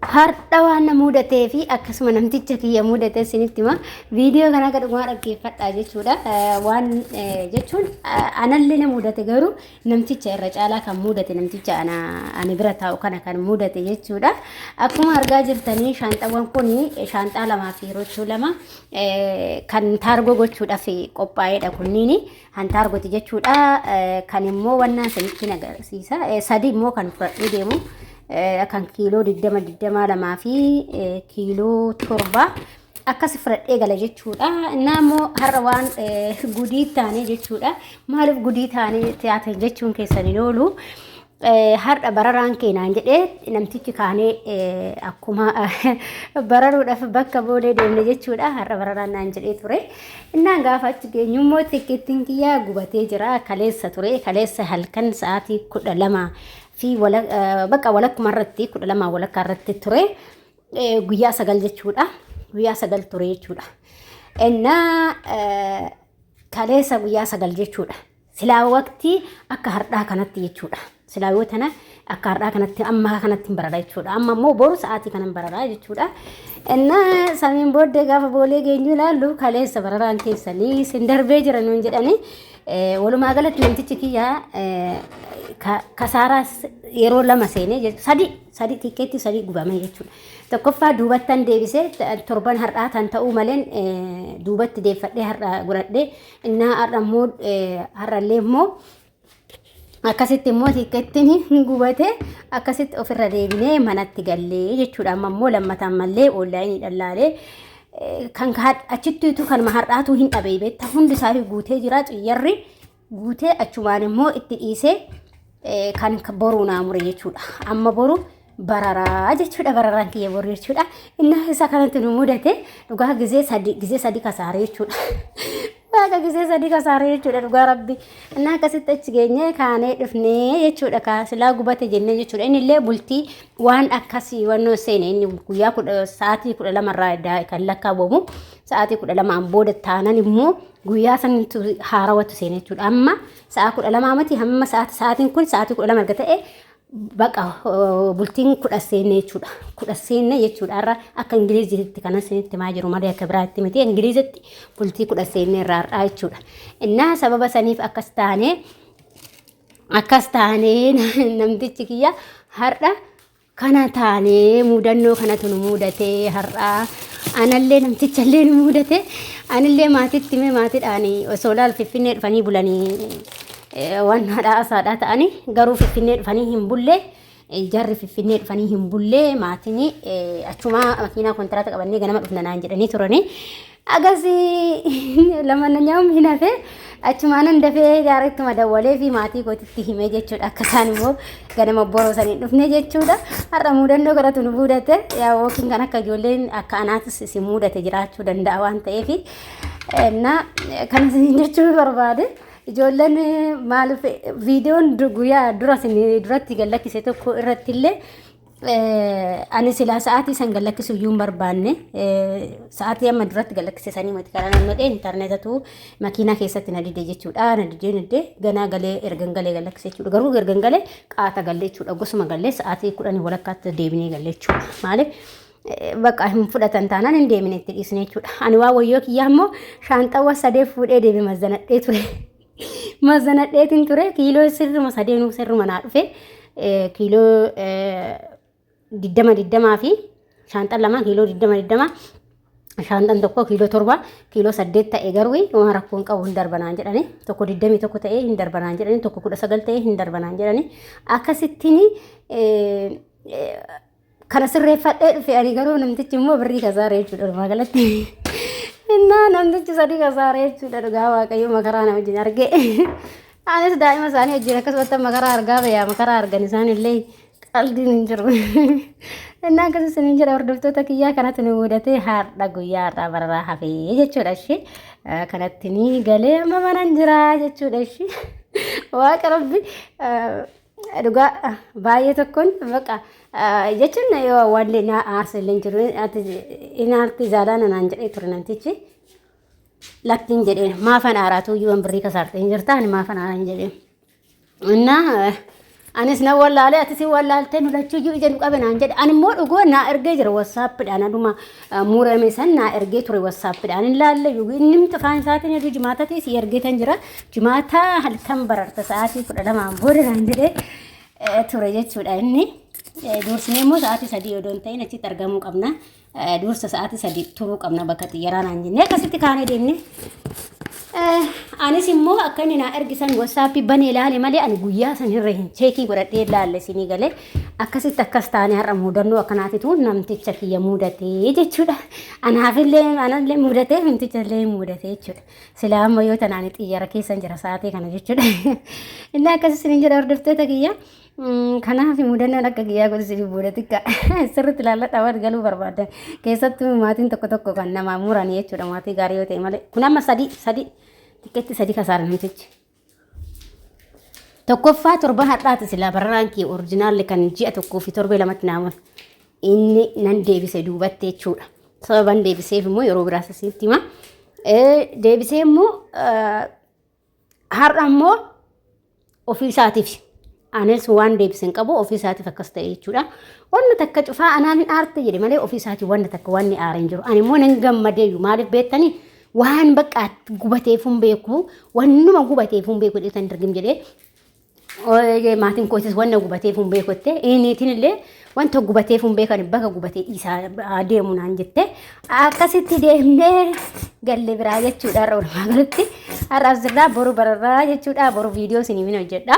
Har'a waan na mudatee fi akkasuma namticha kiyya mudate isinitti hima. Viidiyoo kana akka dhugumaa dhaggeeffadhaa jechuudha. Waan jechuun anallee na mudate garuu namticha irra caalaa kan mudate namticha ani bira taa'u kana kan mudate jechuudha. Akkuma argaa jirtanii shaanxaawwan kun shaanxaa lamaa fi rochuu lama kan taargoo gochuudhaaf qophaa'edha kunniini. Kan taargoti jechuudha. Kan immoo wannaan isinitti agarsiisa. Sadi immoo kan fudhadhee deemu kan kiiloo 20 20 lamaa fi kiiloo 7 akkas fudhadhee gala jechuudha. Innaa immoo har'a waan gudii taanee jechuudha. Maaliif gudii taanee taatan jechuun keessan hin oolu. Har'a bararaan keenaan jedhee namtichi kaanee akkuma bararuudhaaf bakka boolee deemne jechuudha. Har'a bararaan naan jedhee ture. Innaan gaafa achi geenyu immoo tikkeettiin kiyyaa gubatee jira. Kaleessa ture. Kaleessa halkan sa'aatii 12 fi bakka walakkuma irratti 12 walakkaa irratti ture. Guyyaa 9 jechuudha. Guyyaa 9 ture jechuudha. Innaa kaleessa guyyaa 9 jechuudha. Silaa waqtii akka hardhaa kanatti jechuudha. Silaa yoo tana akka hardhaa kanatti amma kanatti hin barara jechuudha. Amma immoo boru sa'aatii kanan barara jechuudha. Innaa samiin booddee gaafa boolee geenyu ilaallu kaleessa bararaan keessanii sin darbee jira nuun jedhanii walumaa galatti namtichi kiyya kasaaraa yeroo lama seenee jechuudha. Sadi sadi tikkeetti sadi gubame jechuudha. Tokkoffaa duubattan deebisee torban har'aa tan ta'uu maleen duubatti deeffadhee har'a godhadhee Innaa har'a immoo har'allee immoo akkasitti immoo tiikkeettiin gubate akkasitti ofirra deebinee manatti gallee jechuudha. Amma immoo lammata ammallee onlaayinii dhallaalee kan achittiitu kanuma har'aatu hin dhabee beekta hundi isaa guutee jira xiyyarri guutee achumaan immoo itti dhiisee kan boruu naa mure jechuudha. Amma boru bararaa jechuudha bararaan kiyya boru jechuudha. Innaa isa kanatti nu mudate dhugaa gizee sadi gizee sadi kasaare jechuudha. Waaqa gizee sadi kasaare jechuudha dhugaa rabbi. Innaa akkasitti achi geenyee kaanee dhufnee jechuudha kaa silaa gubate jennee jechuudha. Inni illee bultii waan akkasii wannoo seene inni guyyaa kudha sa'aatii 12 irraa kan lakkaawwamu sa'aatii 12n booda taanan immoo guyyaa santu haarawatu seene jechuudha. Amma sa'a 12 miti hamma sa'aatiin kun sa'aatii 12 erga ta'e baqa bultiin kudha seenne jechuudha. Kudha seenne jechuudha. Har'a akka Ingiliziitti kanan isinitti himaa jiru malee akka biraatti miti. Ingilizitti bultii kudha seenne irraa har'aa jechuudha. Innaa sababa saniif akkas taanee akkas taanee namtichi kiyya har'a kana taanee mudannoo kanatu nu mudatee har'aa anallee namtichallee nu mudate anillee maatitti himee maatiidhaan osoo laal finfinnee dhufanii bulanii waan haadhaa asaadhaa ta'anii garuu finfinnee dhufanii hin bulle jarri finfinnee dhufanii hin bulle maatiin achumaa makiinaa kontiraata qabannee ganama dhufna naan jedhanii turanii Agasii lama na nyaam hin hafe achumaanan dafee gaariittuma dawwalee fi maatii kootitti himee jechuudha. Akka isaan immoo ganama boroo sanii dhufne jechuudha. Har'a muudannoo godhatu nu muudate. Yaa yookiin kan akka ijoolleen akka anaatis isin muudate jiraachuu danda'a waan ta'eef. Na kan isin jechuu barbaade ijoolleen maaliif viidiyoon guyyaa dura isin duratti gad lakkise tokko irratti illee Ani silaa sa'aatii san gad lakkisu iyyuu hin barbaanne. Sa'aatii amma duratti gad lakkise sanii miti karaa naannoo dhee intarneetatu makiinaa keessatti na dide jechuudha. Na didee na didee ganaa galee ergan galee gad lakkise jechuudha. Garuu ergan galee qaata galee jechuudha. Gosuma galee sa'aatii kudhanii walakkaatti deebinee galee jechuudha. Maaliif bakka hin fudhatan taanaan hin deemine itti dhiisne jechuudha. Ani waa wayyoo kiyyaa immoo shaanxawwa sadee fuudhee deeme mazanadhee ture. Mazanadheetiin ture kiiloo sirruma sadeenuu sirruma naa dhufe kiiloo 20 20 fi shaanxan lama kiiloo 20 20 shaanxan tokko kiiloo 7 kiiloo 8 ta'e garuu waan rakkoon qabu hin darbanaan jedhani tokko 21 ta'e hin darbanaan jedhani tokko 19 ta'e hin darbanaan jedhani akkasittiin Kana sirreeffadhee dhufe ani garuu namtichi immoo birrii kasaare jechuudha walumaa galatti. Innaa namtichi sadii kasaare jechuudha dhugaa waaqayyo makaraa na wajjin arge. Anis daa'ima isaanii wajjin akkasumatti makaraa argaa bayaa makaraa argan isaan illee qaldiin hin jiru. Innaa akkasii isiniin jedha hordoftoota kiyyaa kanatti nu mudatee har'a guyyaa har'aa bararaa hafee jechuudha ishee. Kanatti ni galee amma manan jira jechuudha ishee. Waaqa rabbi Dhugaa baay'ee tokkoon baqa jechuun yoo wanti na aarsa illee hin jiru ati in aarti zaalaana naan jedhee ture namtichi lakkiin jedheen maafan aaraatu iyyuu waan birrii kasaarte hin jirta ani maafan aaraan jedheen. Innaa Anis na wallaalee atis hin wallaaltee nu lachuu iyyuu ija nu qabe naan jedhe. Ani immoo dhugoo naa ergee jira wassaappiidhaan aduma murame san naa ergee ture wassaappiidhaan hin laalle inni afaan isaatiin heduu jimaatatii si ergee tan jira. Jimaata halkan bararta sa'aatii 12 booda naan jedhee ture jechuudha inni. Dursinee immoo sa'aatii 3 odoo hin ta'in achitti argamuu qabna. Dursa sa'aatii 3 turuu qabna bakka xiyyaraa naan jennee akkasitti kaanee deemne. Anis immoo akka inni naa ergisan wassaappii banee ilaale malee ani guyyaa san irra hin cheekii godhadhee ilaalle isinii galee akkasitti akkas taane har'a mudannoo akkanaatitu namticha kiyya mudatee jechuudha. Anaafillee anallee mudatee namticha illee mudatee jechuudha. Silaa amma yoo tanaan xiyyaara keessan jira sa'aatii kana jechuudha. Inni akkas isiniin jedha hordoftoota kiyya. Kanaaf mudannoon akka kiyyaa kun isin booda xiqqaa sirriitti ilaalladha waan galuu barbaadan. Keessattuu maatiin tokko tokko kan namaa muran jechuudha maatii gaarii yoo ta'e malee. Kun amma sadi sadi xiqqeetti sadi kasaara namtichi. Tokkoffaa torban har'aati silaa bararaan kee orijinaalli kan ji'a tokkoo fi torbee lamatti naama inni nan deebise duubatti jechuudha. Sababan deebiseef immoo yeroo biraas isinitti hima. Deebisee immoo har'a immoo ofii isaatiif anis waan deebise hin qabu ofii isaatiif akkas ta'e jechuudha. Wanna takka cufaa anaan hin aarte jedhe malee ofii isaatiif wanna takka wanni aare hin jiru. Ani immoo nan gammadeeyyu maaliif beektanii waan bakka gubateef hin beeku wannuma gubateef hin beeku jedhetan dirgim jedhee maatiin kootis wanna gubateef hin beeku jette niitiin illee wanta gubateef hin beekan bakka gubatee dhiisaa deemu naan jette akkasitti deemnee galle biraa jechuudha har'a walumaa galatti har'a asirraa boru bararraa jechuudha boru viidiyoo isiniif hin hojjedha.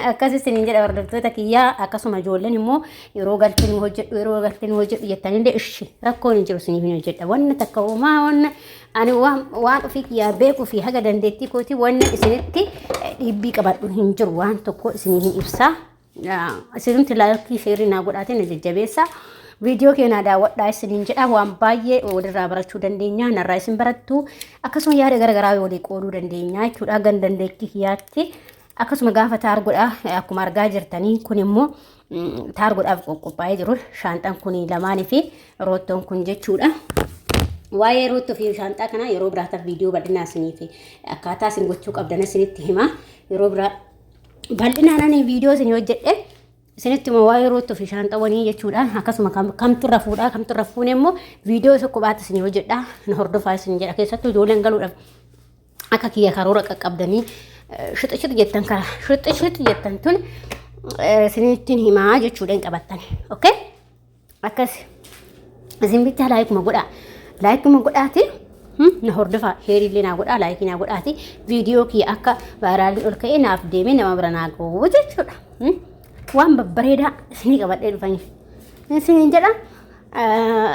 Akkas isiniin jedha hordoftoota kiyyaa akkasuma ijoolleen immoo yeroo galtee nu hojjedhu yeroo galtee nu hojjedhu jettanillee ishi rakkoon hin jiru isiniif hin hojjedha wanna takka homaa wanna Ani waan waan ofii kiyyaa beekuu fi haga dandeettii kootii wanni isinitti dhiibbii qabadhu hin jiru waan tokko isinii hin ibsaa. Isinumti laayikii sheerii naa godhaatiin na jajjabeessa. Viidiyoo keenyaa daawwadhaa isiniin jedha waan baay'ee walirraa barachuu dandeenya narraa isin barattu akkasuma yaada garaagaraa walii qooduu dandeenya jechuudha haga dandeettii kiyyaatti. Akkasuma gaafa taargodha akkuma argaa jirtanii kun immoo taargodhaaf qophaa'ee jiru shaanxaan kun lamaanii fi roottoon kun jechuudha. Waa'ee roottoo fi shaanxaa kanaa yeroo biraataaf viidiyoo bal'inaa isiniif akkaataa isin gochuu qabdan isinitti hima. Yeroo biraa bal'inaan ani viidiyoo isin hojjedhe isinitti hima waa'ee roottoo fi shaanxawwanii jechuudha. Akkasuma kamtu irra fuudhaa kamtu irra fuune immoo viidiyoo isa kophaatti isin hojjedha. Na hordofaa isin jedha keessattuu ijoolleen galuudhaaf akka kiyya karoora qaqqabdanii shixi shixi jettan kara shixi shixi jettan tun isinittiin himaa jechuudha hin qabattan. Okay? Akkas isin bichaa laayikuma godhaa. Laayikuma godhaati na hordofaa sheerillee naa godhaa laayikii naa godhaati viidiyoo kiyya akka vaayiraaliin ol ka'ee naaf deemee nama bira naa ga'u jechuudha. Waan babbareedaa isinii qabadhee dhufaniif. Isiniin jedha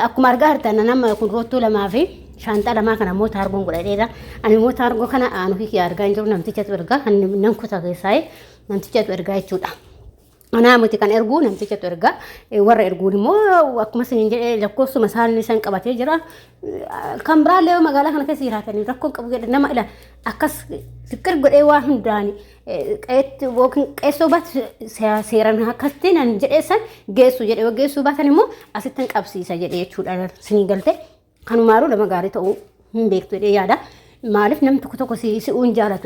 akkuma argaa jirtan nama kun roottoo lamaa fi shaanxaa lamaa kana immoo taargoon godhadheera. Ani immoo taargoo kana aanu kiyya argaa hin jiru namtichatu ergaa nan kuta keessaa namtichatu ergaa jechuudha. Anaa miti kan ergu namtichatu erga. Warra erguun immoo akkuma isin jedhe lakkoofsuma isaan isaan qabatee jira. Kan biraallee magaalaa kana keessa jiraatanii rakkoon qabu jedhe nama ila akkas siqqir godhee waa hundaan qeetti yookiin qeessoo baatu seeraan akkasitti nan jedhee san geessu jedhe yoo geessuu baatan immoo asittan qabsiisa jedhe jechuudha sinii galte kanumaaruu nama gaarii ta'uu hin beektu jedhee yaada. Maaliif namni tokko tokko si si'uun jaalatu.